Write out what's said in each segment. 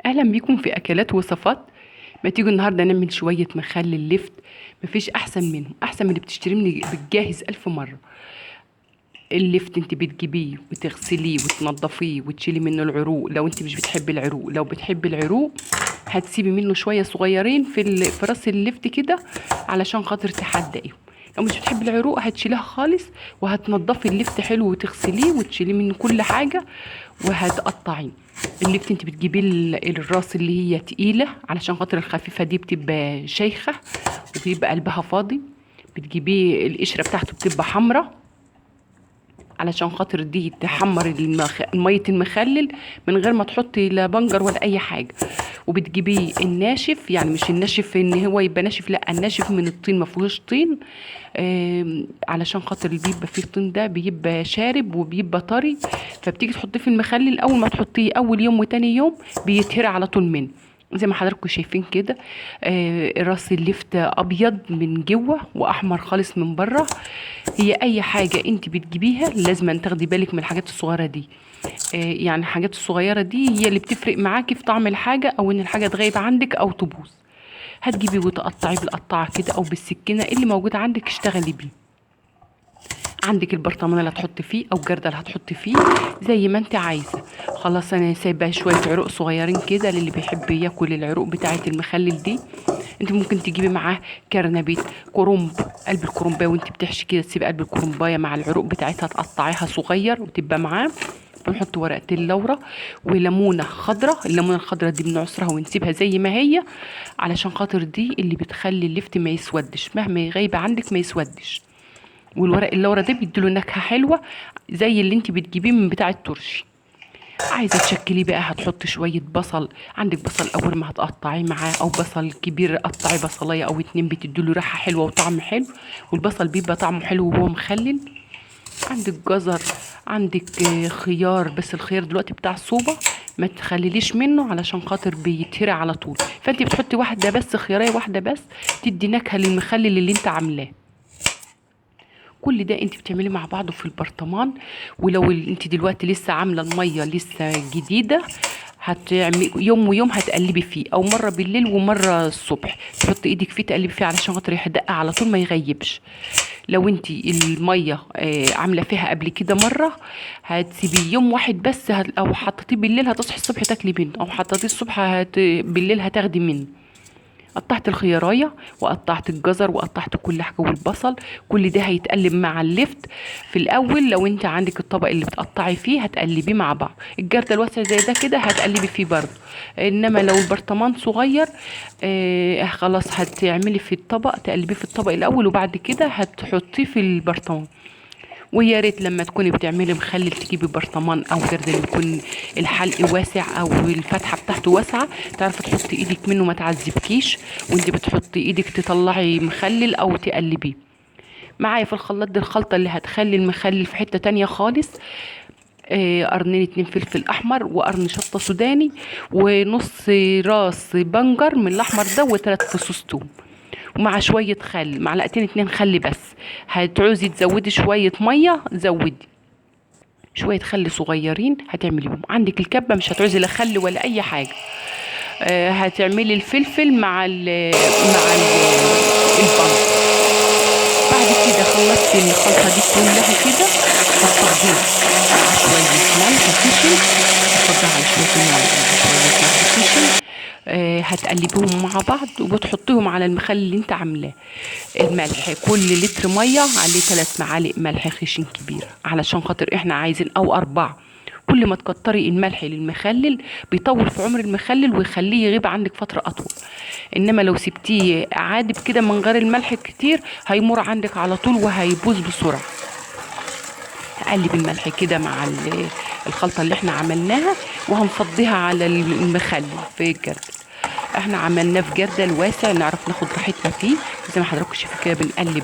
اهلا بيكم في اكلات وصفات. ما تيجوا النهارده نعمل شوية مخلل لفت، مفيش احسن منه، احسن من اللي بتشتريه من بالجاهز الف مرة. اللفت انت بتجيبيه وتغسليه وتنضفيه وتشيلي منه العروق لو انت مش بتحبي العروق، لو بتحبي العروق هتسيبي منه شوية صغيرين في راس اللفت كده علشان خاطر تحدقيهم. لو مش بتحبي العروق هتشيليها خالص وهتنضفي اللفت حلو وتغسليه وتشيليه من كل حاجة وهتقطعيه. اللفت انت بتجيبيه الراس اللي هي تقيلة علشان خاطر الخفيفة دي بتبقى شيخه وبيبقى قلبها فاضي. بتجيبيه القشرة بتاعته بتبقى حمراء علشان خاطر دي تحمر مية المخلل من غير ما تحطي لا بنجر ولا اي حاجة. وبتجيبيه الناشف، يعني مش الناشف ان هو يبقى ناشف، لا الناشف من الطين ما فيهوش طين، علشان خاطر اللي بيبقى فيه الطين ده بيبقى شارب وبيبقى طري، فبتيجي تحطيه في المخلل اول ما تحطيه اول يوم وتاني يوم بيتهري على طول منه زي ما حضراتكم شايفين كده. راس اللفت ابيض من جوه واحمر خالص من بره. هي اي حاجة انت بتجيبيها لازم تاخدي بالك من الحاجات الصغيرة دي، يعني الحاجات الصغيرة دي هي اللي بتفرق معاكي في طعم الحاجة او ان الحاجة تغيب عندك او تبوظ. هتجيبي وتقطعيه بالقطاعه كده او بالسكينة اللي موجود عندك اشتغلي بيه. عندك البرطمان اللي هتحطي فيه او الجردل اللي هتحطي فيه زي ما انت عايزه. خلاص انا سايبه شوية عروق صغيرين كده للي بيحب ياكل العروق بتاعه المخلل دي. انت ممكن تجيبي معاه كرنبيت، كرنب، قلب الكرنبايه وانت بتحشي كده تسيبي قلب الكرنبايه مع العروق بتاعتها تقطعيها صغير وتبقى معاه. بنحط ورقتين لورا وليمونه خضراء، الليمونه الخضراء دي بنعصرها ونسيبها زي ما هي علشان خاطر دي اللي بتخلي اللفت ما يسودش، مهما يغيب عندك ما يسودش. والورق اللورا ده بيديله نكهة حلوة زي اللي انت بتجيبيه من بتاع الترشي. عايزه تشكليه بقى هتحطي شوية بصل، عندك بصل اول ما هتقطعيه معاه او بصل كبير قطعي بصلايه او اتنين بتديله ريحه حلوة وطعم حلو، والبصل بيبقى طعمه حلو وهو مخلل. عندك جزر، عندك خيار، بس الخيار دلوقتي بتاع الصوبه ما تخليليش منه علشان خاطر بيتهري على طول، فانت بتحطي واحدة بس، خياريه واحدة بس تدي نكهة للمخلل اللي انت عاملاه. كل ده انت بتعمليه مع بعضه في البرطمان. ولو انت دلوقتي لسه عامله المية لسه جديدة هتعملي يوم ويوم هتقلبي فيه، او مرة بالليل ومرة الصبح تحطي ايدك فيه تقلبي فيه علشان خاطر يحدق على طول ما يغيبش. لو انت المية عامله فيها قبل كده مرة هتسيبيه يوم واحد بس، او حطيتيه بالليل هتصحي الصبح تاكلي منه، او حطيتيه الصبح بالليل هتاخدي منه. قطعت الخيارايه وقطعت الجزر وقطعت كل حاجة والبصل، كل ده هيتقلب مع اللفت في الاول. لو انت عندك الطبق اللي بتقطعي فيه هتقلبيه مع بعض، الجردل الواسع زي ده كده هتقلبي فيه برضه، انما لو البرطمان صغير خلاص هتعملي في الطبق، تقلبيه في الطبق الاول وبعد كده هتحطيه في البرطمان. ويا ريت لما تكوني بتعملي مخلل تجيبي برطمان او جردل يكون الحلق واسع او الفتحة بتاعته واسعة، تعرفي تحطي ايدك منه ما تعذبكيش وانت بتحطي ايدك تطلعي مخلل او تقلبيه. معايا في الخلاط دي الخلطة اللي هتخلي المخلل في حتة تانية خالص. قرنين 2 فلفل احمر وقرن شطه سوداني ونص راس بنجر من الاحمر ده و3 فصوص توم، ومع شوية خل، معلقتين 2 خل بس. هتعوزي تزودي شوية مية زودي شوية خل صغيرين هتعمليهم. عندك الكبه مش هتعوزي لا خل ولا اي حاجة. هتعملي الفلفل مع ال مع ال البنجر. بعد كده خلصتي الخلطة دي كلها كده هتفضيها مع شوية ملح خشن، هتفضيها على شوية ملح مع شوية ملح خشن. هتقلبيهم مع بعض وبتحطيهم على المخلل اللي انت عاملاه. الملح كل لتر مية عليه 3 معالق ملح خشن كبيرة علشان خاطر احنا عايزين، او 4. كل ما تكتري الملح للمخلل بيطول في عمر المخلل ويخليه يغيب عندك فترة اطول، انما لو سبتيه عادب كده من غير الملح كتير هيمر عندك على طول وهيبوظ بسرعة. هقلب الملح كده مع الخلطة اللي احنا عملناها وهنفضيها على المخلل في الجردل. احنا عملناه في جردل واسع نعرف ناخد راحتنا فيه زي ما حضراتكم شايفين كده، بنقلب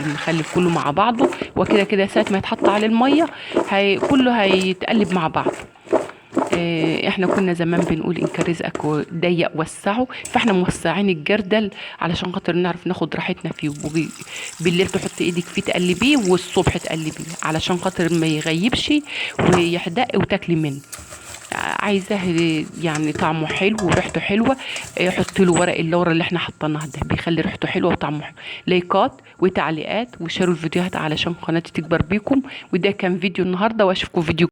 المخلل كله مع بعضه وكده كده ساعة ما يتحط على المية كله هيتقلب مع بعض. احنا كنا زمان بنقول ان كان رزقك ضيق وسعه، فاحنا موسعين الجردل علشان خاطر نعرف ناخد راحتنا فيه. بالليل تحطي ايدك فيه تقلبيه والصبح تقلبيه علشان خاطر ما يغيبش ويحدق وتاكلي منه. عايزاه يعني طعمه حلو وريحته حلوة، حطي له ورق اللورة اللي احنا حطيناه ده، بيخلي ريحته حلوة وطعمه حلو. لايكات وتعليقات وشاروا الفيديوهات علشان قناتي تكبر بيكم. وده كان فيديو النهارده، واشوفكم فيديو.